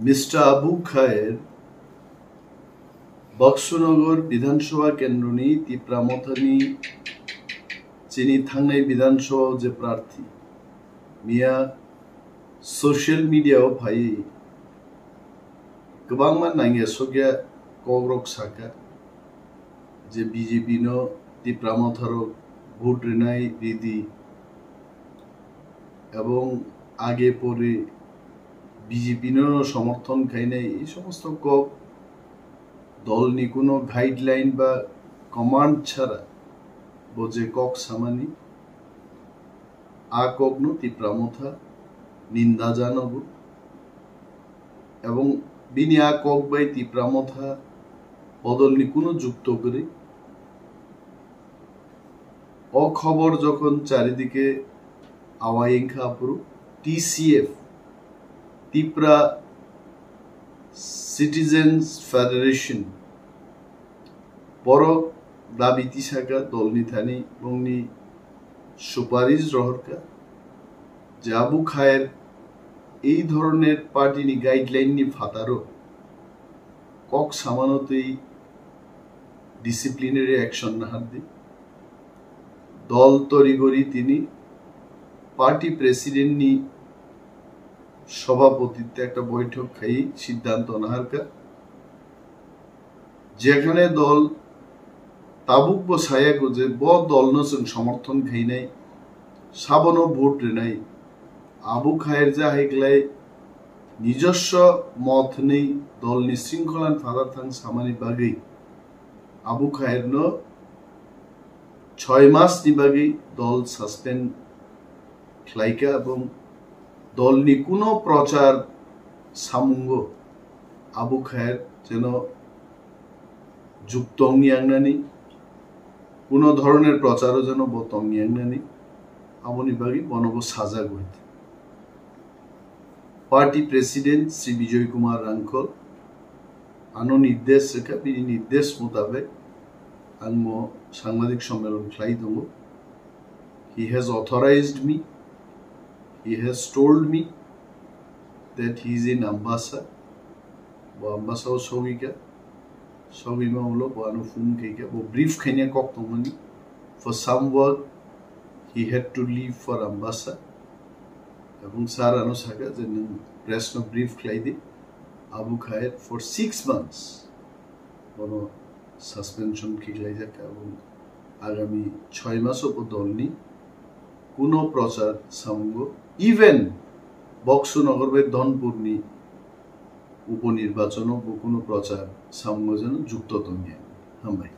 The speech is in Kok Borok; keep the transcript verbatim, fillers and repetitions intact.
Mister Abu Khair, Baksunagar Bidhan Sabha kendroni Tipra Mothani chini thangnai Bidhan Sabha o je prarthi, miya social media o phaiwi kwbangma nangya sokya kokrok saka je B J P no Tipra Motharok vote rinai ridi ebong age pore B J P no somorthon khainai ei somosto kok dolni kuno guideline ba command chara bo je kok samani a kokno Tipra Motha ninda janogo ebong bini a kok bai Tipra Motha bodolni kuno jukto kwrwi. O khobor jokhon charidike awai wngkha aphuru T C F, Tipra Citizens Federation, borok dabi tisaka dolni thani bongni suparish rohorkha je Abu Khair ei dhoroner party ni guideline ni phataro kok samano twi disciplinary action nahardi. Dol torigori tini party president ni sobhapotitwe ekta boithok khai siddhanto naharkha. Jekhane dol tabuk bo sayago je bo dolno chwng somorthon khainai, sabono vote rinai, Abu Khair jahaiklai nijoswo mot hwnwi dolni sringkholan phatharthang samani bagwi Abu Khairno choi masni bagwi dol suspend khlaikha ebong dolni kuno prochar samungo Abu Khair jeno jukto wngyangnani, kuno dhoroner procharo jeno bo tongyangnani, aboni bagwi bono bo sajak bai. Party President Shri Bijoy Kumar Rangkhol ano nirdesh rwkha, bini nirdesh mutabek ang mo sangbadik sommelon khlai tongo. He has authorized me, he has told me that he is in Ambassa. Bo Ambassa o sogwi kha, sogwi ma ulo bo ano phone khaikha, bo brief khaina kok tongmani. For some work, he had to leave for Ambassa. Ebong sir ano saka je nwng press no brief khlai di, Abu Khair for six months bono suspension khiklaijak ebong agami choi maso bo dolni kuno prochar samungo, even Baksunagar bai Dhonpurni uponirbachano bo kuno prochar samungo jeno jukto tongya. Hambai.